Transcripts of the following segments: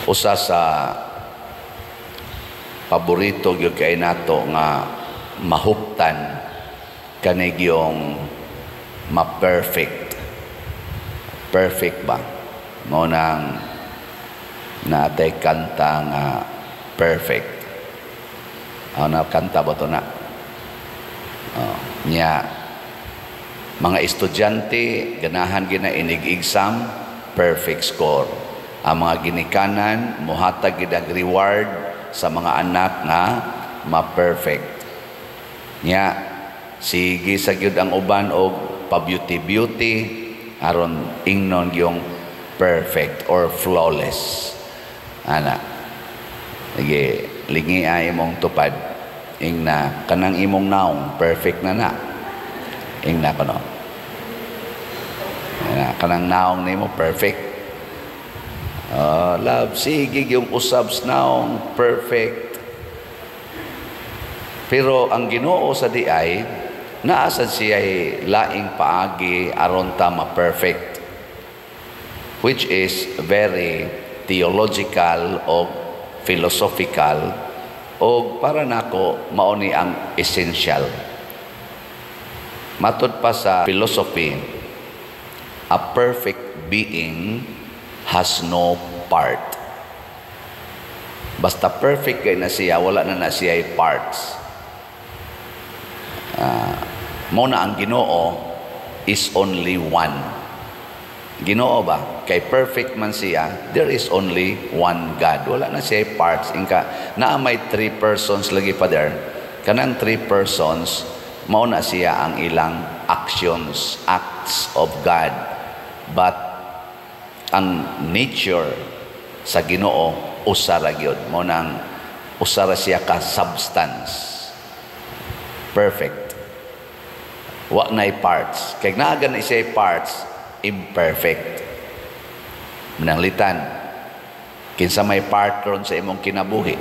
Usa sa paborito gyud kay nato nga mahuptan kani gyung ma-perfect. Perfect ba? Mao nang natay kanta nga "Perfect". Oh, na kanta ba to na? Oh, nya mga estudyante ganahan gina inig exam, perfect score. Ang mga ginikanan muhatag gid ang reward sa mga anak nga ma-perfect. Nya sige sa gyud ang uban og pa-beauty beauty aron ingnon gyung perfect or flawless. Ana. Sige, lingi ay imong tupad. Ingna kanang imong naong perfect na na. Ingna kono. Ingna kanang naong nimo perfect. Oh, love, sige yung usab sa naong perfect. Pero ang Ginoo sa diay, naa sad siya laing paagi aron ta ma-perfect, which is very theological o philosophical, o para nako mao ni ang essential. Matud pa sa philosophy, a perfect being has no part. Basta perfect kay na siya, wala na na siya parts. Mo na ang Ginoo is only one. Ginoo ba? Kay perfect man siya, there is only one God. Wala na siya parts. Inka, naa may three persons lagi pa there. Kanang three persons, mao na siya ang ilang actions, acts of God. But ang nature sa Ginoo usa ra gyud. Mao nang usa ra siya ka substance. Perfect. Wa nay parts. Kay naa gani siya parts, imperfect. Mananglitan, kinsa may part ron sa imong kinabuhi?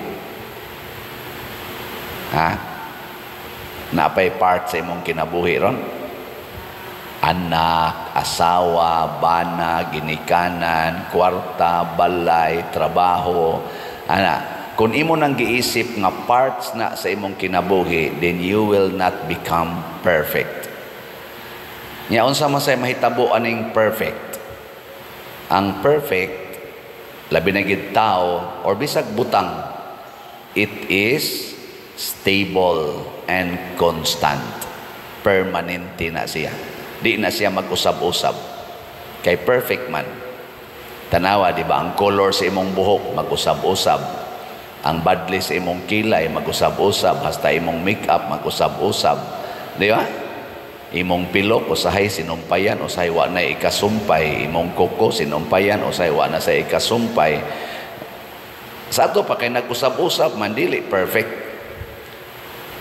Ha? Napay part sa imong kinabuhi ron? Anak, asawa, bana, ginikanan, kwarta, balay, trabaho. Ana, kung imo nang giisip nga parts na sa imong kinabuhi, then you will not become perfect. Nya unsa man say mahitabo aning perfect? Ang perfect, labi na gid tao or bisag butang, it is stable and constant. Permanente na siya. Di na siya mag-usab-usab. Kay perfect man. Tanawa, di ba? Ang color sa imong buhok, mag-usab-usab. Ang badli sa imong kilay, mag-usab-usab. Hasta imong makeup, mag-usab-usab. Di ba? Imong pilok, usahay sinumpayan, usahay wa na ikasumpay. Imong kuko, sinumpayan, usahay wa na sa ikasumpay. Sa ato pa kay nag-usab-usab man, dili perfect.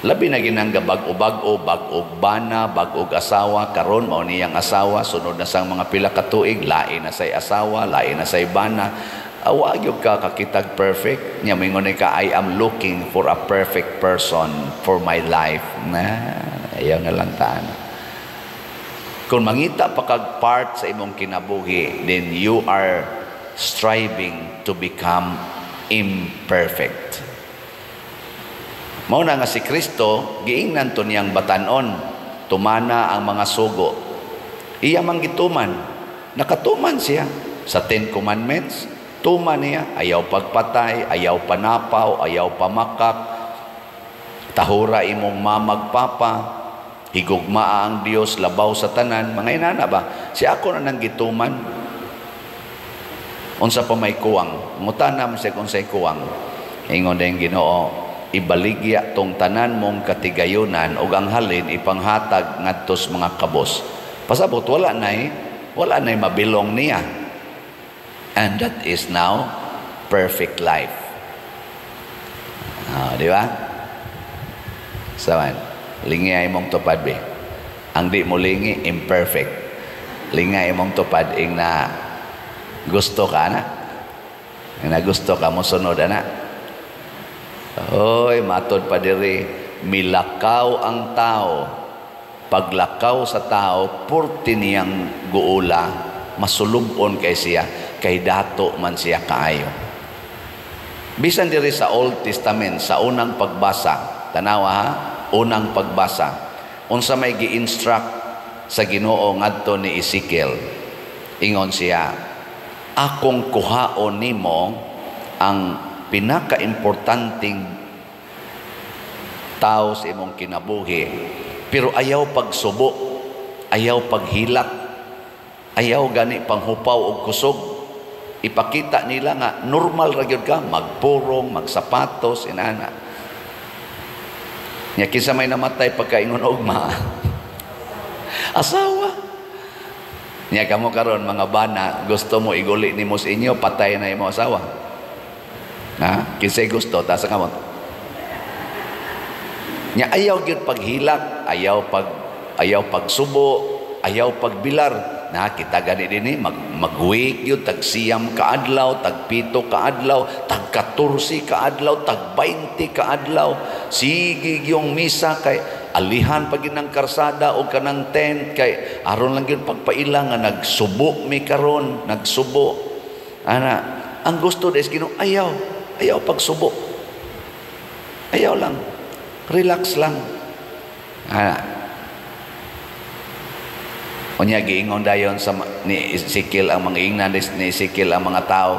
Labi na ginangga bag-o-bag-o, bag-og bana, bag-og asawa, karon mao niyang asawa, sunod na sang mga pila ka tuig, lain na say asawa, lain na say bana. Awa gyud ka kakitag perfect. Nya mingon ka, "I am looking for a perfect person for my life." Na, ayaw na lang taan. Kung mangita pa kag part sa imong kinabuhi, then you are striving to become imperfect. Mao na nga si Kristo giingnan to niyang batanon, tumana ang mga sugo. Iya man gituman, nakatuman siya sa Ten Commandments. Tuman niya, ayaw pagpatay, ayaw panapaw, ayaw pamakak, tahura imong mamag papa, higugmaa ang Dios labaw sa tanan, mga inana ba? Si ako na nang gituman. Unsa pa may kuwang? Ngutana man siya kung say kuwang. Ingon din Ginoo, "Ibaligya tong tanan mong katigayunan ug ang halin ipanghatag ngadto sa mga kabos." Pasabot wala nay mabilong niya. And that is now perfect life. Ah, di ba? Saman, lingi ay mong tupad be. Ang di mo lingi, imperfect. Lingi imong tupad ing na gusto ka na. Ing na gusto ka mo sunod ana. Hoy, matod pa diri, milakaw ang tao. Paglakaw sa tao, purti niyang guula, masulubon kay siya, kay dato man siya kaayo. Bisan diri sa Old Testament, sa unang pagbasa, tanawa ha, unang pagbasa, unsa may gi-instruct sa Ginoo ngadto ni Ezekiel? Ingon siya, "Akong kuhaon nimo ang pinaka-importanteng tao sa imong kinabuhi, pero ayaw pagsubo, ayaw paghilak, ayaw gani panghupaw og kusog. Ipakita nila nga normal ra gyud ka, magpurong, magsapatos, inana." Nya kinsa may namatay pagkaingon ugma? Asawa. Nya kamo karon, mga bana, gusto mo iguli nimo sa inyo, patay na imo asawa? Ha? Kinsay gusto? Taas kamot. Nya ayaw gyud paghilak, ayaw pagsubo, ayaw pagbilar. Na kita gani dinhi mag-wake yun, tag 9 ka adlaw, tag 7 ka adlaw, tag 14 ka adlaw, tag 20 ka adlaw. Sige yung misa kay alihan pag ng karsada o kanang tent kay aron lang yun pagpaila nga nagsubo mi karon, nagsubo. Ana, ang gusto des Ginoo, ayaw, ayaw pagsubo. Ayaw lang. Relax lang. Ana. Unya giingon dayon sa ni Ezekiel ang mga ingnan ni Ezekiel ang mga tao,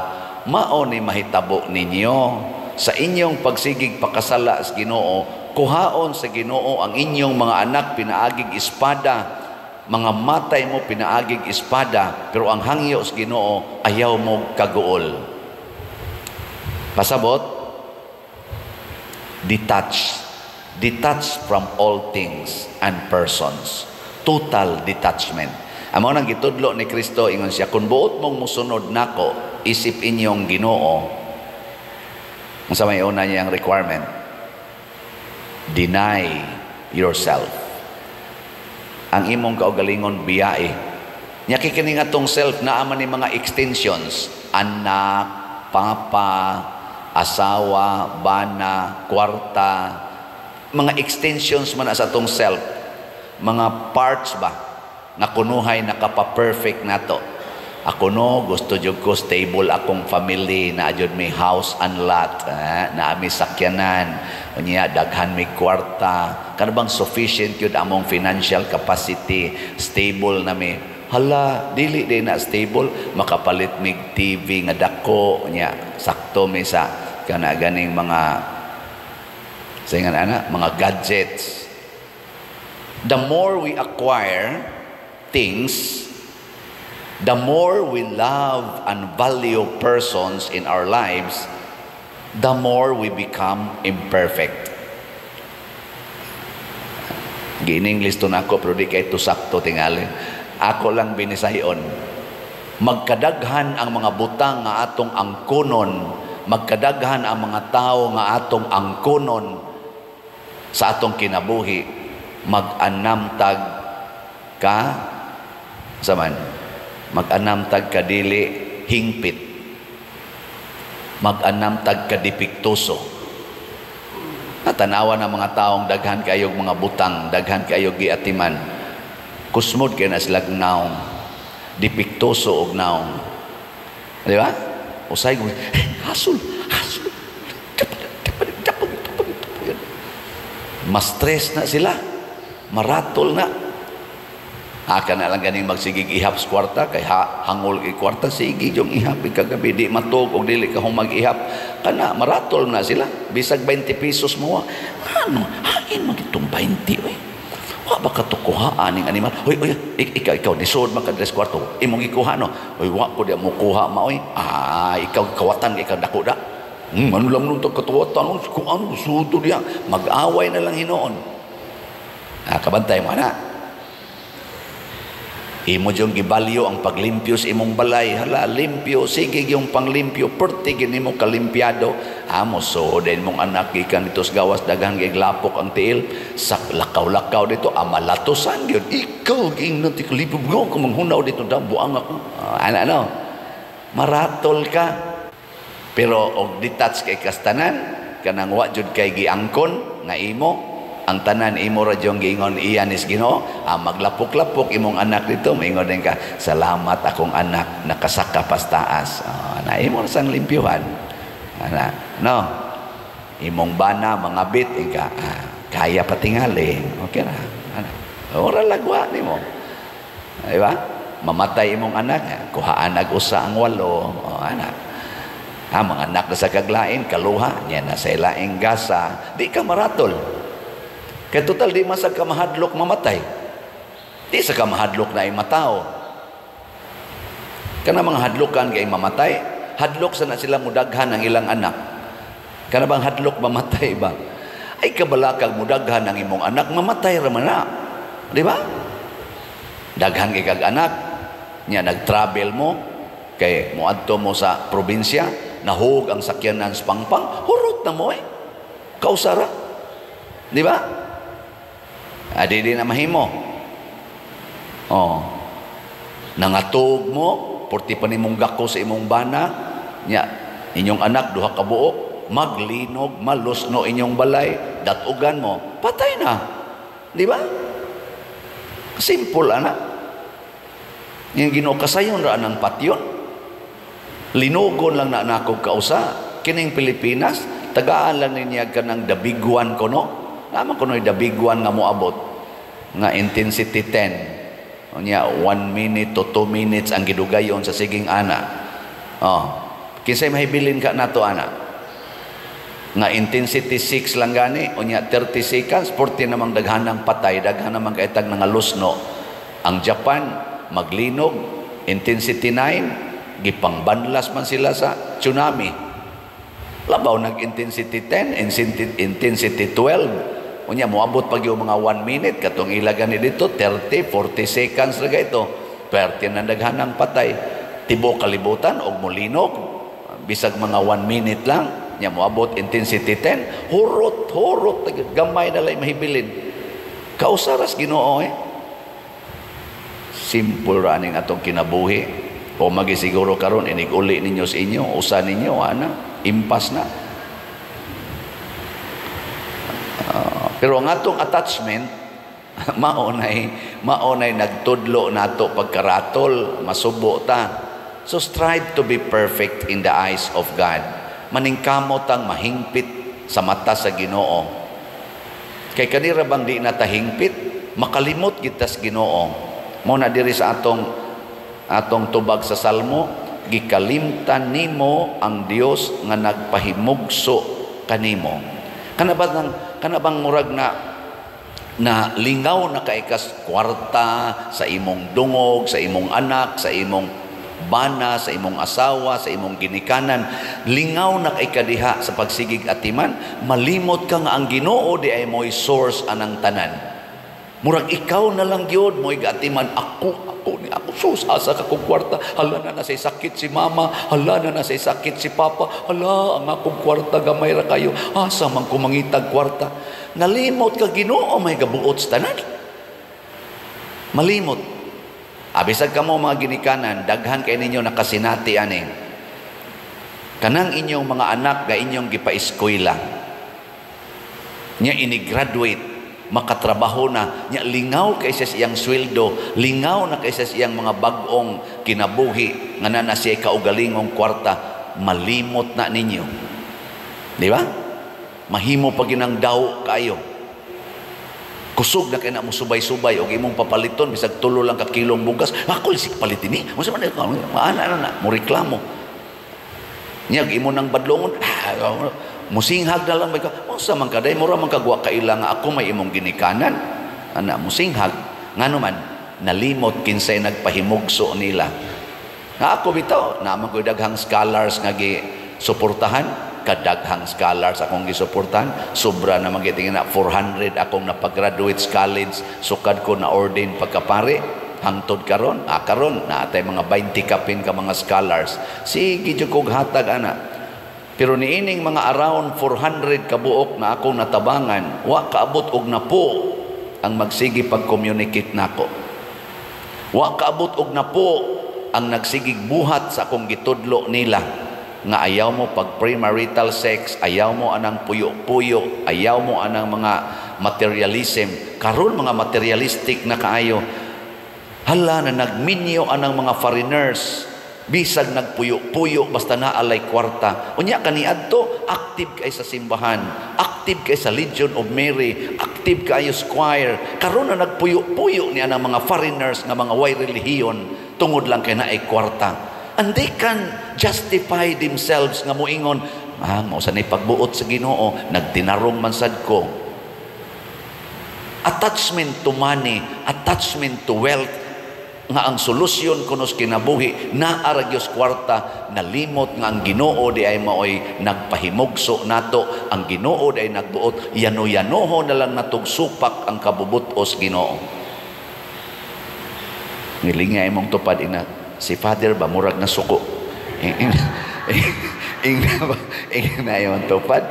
"Mao ni mahitabo ninyo sa inyong pagsigig pakasala sa Ginoo. Kuhaon sa Ginoo ang inyong mga anak pinaagig espada, mga matay mo pinaagig espada, pero ang hangyo sa Ginoo, ayaw mo kaguol." Pasabot, detach, detach from all things and persons, total detachment. Amo nang gitudlo ni Kristo, ingon siya, "Kung buot mong musunod nako isip inyong Ginoo," unsa may una niyang requirement? Deny yourself. Ang imong kaugalingon biyae. Nya kay kini nga tong self naa man ni mga extensions, anak, papa, asawa, bana, kwarta, mga extensions man sa atong self, mga parts ba nga kunuhay nakapa-perfect nato. Ako no, gusto jud ko stable akong family, na jud may house and lot, eh, na may sakyanan, unya daghan may kwarta, kana bang sufficient jud among financial capacity, stable na mi. Hala, dili din na stable, makapalit mig TV nga dako, unya sakto mi sa kana ganing mga sa ingan ana, mga gadgets. The more we acquire things, the more we love and value persons in our lives, the more we become imperfect. Gi-English to nako pero di kay to sakto tingali. Ako lang binisayon. Magkadaghan ang mga butang nga atong angkonon, magkadaghan ang mga tao nga atong angkonon sa atong kinabuhi, mag-anamtag ka sa man, mag-anamtag ka dili hingpit, mag-anamtag ka depektuso. Natanawa ng mga taong daghan kayog mga butang, daghan kayog giatiman, kusmod kay na sila naong, depektuso og naong, di ba? Usay ko hasol hasol, mas stress na sila, maratol na. Aka na lang ganing magsigig ihap sa kwarta kay ha, hangol kay kwarta, sige yung ihap kagabi di matug og dili ka mag-ihap, kana maratol na sila. Bisag 20 pesos mo, ano hain man itong 20, oy, wa ba ka to kuha aning animal? Hoy, oy, ikaw, ikaw nisod man ka dres kwarto, imong gikuha no? Oy, wa ko di mo kuha ma, oy. Ah, ikaw kawatan, ikaw dako da. Ano lang nung katuwatan, kung ano suto diya, mag-away na lang hinuon. Ah, kabantay mo na. Imo yung gibalyo ang paglimpyo sa imong balay. Hala, limpyo. Sige yung panglimpyo. Perti gini mo kalimpiado. Amo, so din mong anak gikan dito sa gawas, daghan kay lapok ang tiil. Sa lakaw-lakaw dito, amalatosan yun. Ikaw, giingnan ti kalipyo. Kung manghunaw dito, da, buang ako. Ah, ano, ano? Maratol ka. Pero og detach kay kastanan, kanang wa jud kay giangkon nga imo, ang tanan imo ra jung giingon iya nis Ginoo, ah, maglapok-lapok imong anak dito, maingon din ka, "Salamat akong anak, nakasaka pas taas." Ah, na imo sang limpyuhan. Ana, no? Imong bana mangabit ika, ah, kaya patingali. Okay ra. Ana. Ora lagwa nimo. Di ba? Mamatay imong anak, kuhaan ag usa ang walo. O, ana. Ha, mga anak na sa kaglain, kaluha, niya na sa ilaing gasa, di ka maratol. Kaya total, di man sa ka mahadlok mamatay. Di sa ka mahadlok na ay matao. Kana mga hadlokan kay mamatay, hadlok sa na sila mudaghan ang ilang anak. Kana bang hadlok mamatay ba? Ay kabalakag mudaghan ang imong anak, mamatay ra man na. Di ba? Daghan kay kag anak, nya nag-travel mo, kay moadto mo sa probinsya, nahug ang sakyanan sa pangpang, hurot na mo eh. Kausara. Di ba? Adi di na mahimo. Oh. Nangatog mo, porti pa nimong gako sa imong bana, nya inyong anak duha ka buok, maglinog, malusno inyong balay, datugan mo, patay na. Di ba? Simple ana. Yung Ginoo kasayon ra ang patyon. Linugon lang na nakog kausa. Kining Pilipinas, tagaan lang niya kanang the big one kono. Naman kuno the big one nga moabot nga intensity 10. Unya 1 minute to 2 minutes ang gidugayon sa siging ana. Oh, kinsay mahibilin ka nato ana? Nga intensity 6 lang gani, unya 30 seconds, 40 namang daghanang patay, daghan namang kaitag nga lusno. Ang Japan maglinog, intensity 9, gipangbanlas man sila sa tsunami. Labaw nag intensity 10, intensity 12. Unya moabot pag yung mga 1 minute katong ila gani dito 30, 40 seconds ra ito. Perte na daghanang patay. Tibuok kalibutan og molinog bisag mga 1 minute lang nya moabot intensity 10, hurot hurot, gamay na lay mahibilin. Kausaras Ginoo eh. Simple ra aning atong kinabuhi. O magisiguro karon inig uli ninyo sa inyo, usa ninyo ana, impas na. Pero ang atong attachment mao nay nagtudlo nato pagkaratol, masubo ta. So strive to be perfect in the eyes of God. Maningkamot ang mahingpit sa mata sa Ginoo. Kay kanira bang di na tahingpit, makalimot kita sa Ginoo. Mo na diri sa atong tubag sa Salmo, gikalimtan nimo ang Dios nga nagpahimugso kanimo. Kana ba nang kana bang murag na na lingaw na kay kas kwarta sa imong dungog, sa imong anak, sa imong bana, sa imong asawa, sa imong ginikanan, lingaw na kay kadiha sa pagsigig atiman, malimot ka nga ang Ginoo di ay mo'y source anang tanan. Murag ikaw na lang gyud mo'y gaatiman, ako ako ni ako, sus, asa ka kong kwarta, hala na na say sakit si mama, hala na na say sakit si papa, hala ang akong kwarta gamay ra kayo, asa man ko mangitag kwarta. Nalimot ka Ginoo may gabuot sa tanan. Malimot. Abisag kamo mga ginikanan, daghan kay ninyo nakasinati ani. Kanang inyong mga anak ga inyong gipa-eskwela. Nya ini-graduate, makatrabaho na, nya lingaw kay sa iyang sweldo, lingaw na kay sa iyang mga bag-ong kinabuhi, nga na siya kaugalingong kwarta, malimot na ninyo. Di ba? Mahimo pa ginang daw kayo. Kusog na kay na mo subay-subay og imong papaliton bisag tulo lang ka kilong bugas. Ako lisik palitin ni. Unsa man maana na na mo reklamo. Nya imo nang badlongon, ah, musinghag na lang may ka. Unsa man kaday mura man kagwa kaila nga ako may imong ginikanan. Ana musinghag ngano man nalimot kinsay nagpahimugso nila. Nga ako bitaw, naman ko'y daghang scholars nga gi suportahan, kadaghang scholars akong gisuportahan, sobra naman gitingin na 400 akong napagraduate sa college, sukad ko na ordain pagkapare, hangtod karon, ah, karon naatay mga 20 kapin ka mga scholars. Sige jud kog hatag ana. Pero niining mga around 400 kabuok na akong natabangan, wa kaabot og napo ang magsige pag-communicate nako. Wa kaabot og napo ang nagsigig buhat sa akong gitudlo nila nga ayaw mo pag premarital sex, ayaw mo anang puyo-puyo, ayaw mo anang mga materialism. Karon mga materialistic na kaayo. Hala na nagminyo anang mga foreigners, Bisag nagpuyo-puyo, basta naa lay kwarta. Unya kaniadto, active kay sa simbahan, active kay sa Legion of Mary, active kayo sa choir. Karon na nagpuyo-puyo niya ng mga foreigners nga mga way relihiyon tungod lang kay naay kwarta. And they can justify themselves nga moingon, "Ah, mao sa ni pagbuot sa Ginoo, nagtinarong man sad ko." Attachment to money, attachment to wealth, nga ang solusyon kuno sa kinabuhi naa ra gyud kwarta, nalimot nga ang Ginoo di ay maoy nagpahimugso nato, ang Ginoo di ay nagbuot. Yano-yanoho na lang natog supak ang kabubut-os Ginoo. Ngilinga imong tupad, ina si Father ba, murag na suko. Ingna ba, ingna imong tupad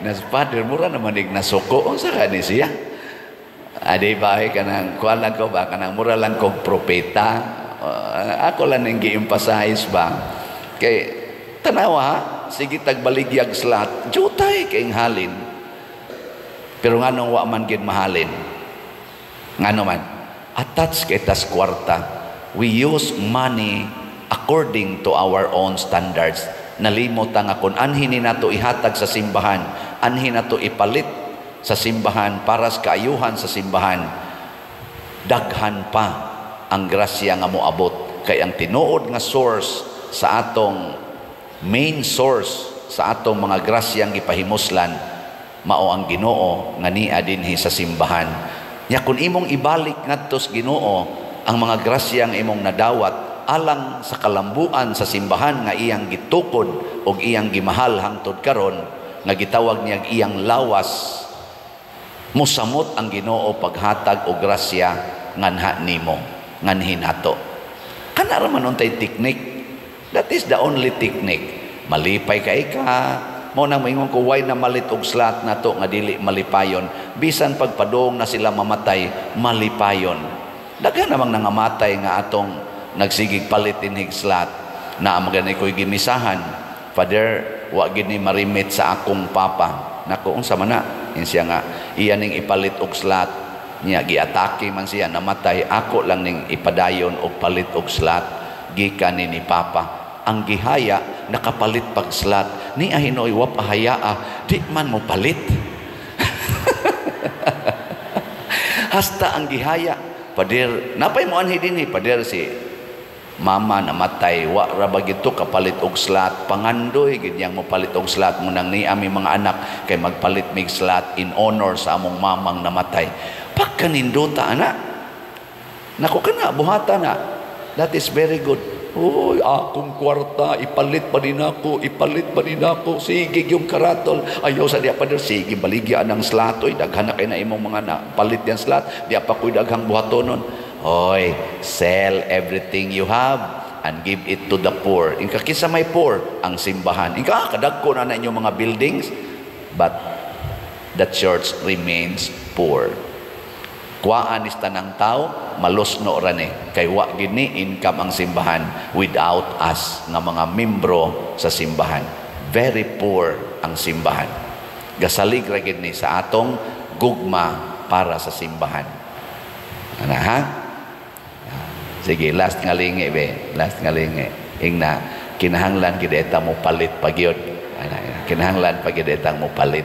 na si Father mura naman ig nasuko, unsa ka ni siya? Adi ba, kanang kuan lang ko ba, kanang mura lang kog propeta. Ako lang ning gi-emphasize ba. Kay tanawa, sige tagbaligyag slot, jutay kay halin. Pero nganong wa man gid mahalin? Ngano man? Attached kay tas kwarta. We use money according to our own standards. Nalimot nga kung anhin ni nato ihatag sa simbahan, anhin nato ipalit sa simbahan para sa kaayuhan sa simbahan, daghan pa ang grasya nga moabot, kay ang tinuod nga source sa atong, main source sa atong mga grasyang gipahimuslan, mao ang Ginoo nga nia dinhi sa simbahan. Nya kung imong ibalik ngadto sa Ginoo ang mga grasyang imong nadawat alang sa kalambuan sa simbahan nga iyang gitukod og iyang gimahal hangtod karon, nga gitawag niya iyang lawas, musamot ang Ginoo paghatag og grasya nganha nimo, nganhi nato. Kana ra man untay technique. That is the only technique. Malipay kay ka. Mo nang moingon ko, why na malit og slot nato nga dili malipayon? Bisan pagpadong na sila mamatay, malipayon. Daghan namang nangamatay nga atong nagsigig palit inhig slot na magani ko'y gimisahan. "Father, wa gid ni marimit sa akong papa." Nako, unsa man na? Siya nga iya ning ipalit og slot niya, giatake man siya, namatay. Ako lang ning ipadayon og palit og slot gikan ni papa. Ang gihaya nakapalit pag slot ni ahinoy, wa pahayaa, di man mo palit. Hasta ang gihaya, "Pader, napay mo anhi dinhi, pader, si mama namatay, wa ra ba gito kapalit og slot? Pangandoy gid niyang mopalit og slot mo nang ni ami mga anak kay magpalit mig slot in honor sa among mamang namatay." Pagkanindota ana, nako, kana buhata na. That is very good. "Uy, akong kwarta, ipalit pa din ako, ipalit pa din ako. Sige, yung karatol. Ayaw sa diya, pader, sige, baligya ng slot. Oy, daghan na kay na imong mga na, palit yan slot. Diya pa ko'y daghang buhatonon." Oy, sell everything you have and give it to the poor. Inka, kinsa may poor? Ang simbahan. Inka, ah, kadagko na na inyong mga buildings. But the church remains poor. Kuhaan is tanang tao, malusno ra ni. Kay wa gid ni income ang simbahan without us nga mga membro sa simbahan. Very poor ang simbahan. Gasalig ra gid ni sa atong gugma para sa simbahan. Ana ha? Sige, last nga lingi be, last nga lingi. Ingna kinahanglan gid eta mo palit pa gyud. Ana, kinahanglan pa gid etang mo palit.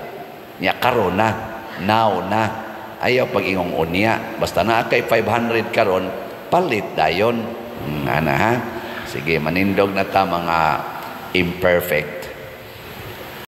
Nya karon na, now na. Ayaw pag ingong unya, basta naa kay 500 karon, palit dayon. Ana ha? Sige, manindog na ta, mga imperfect.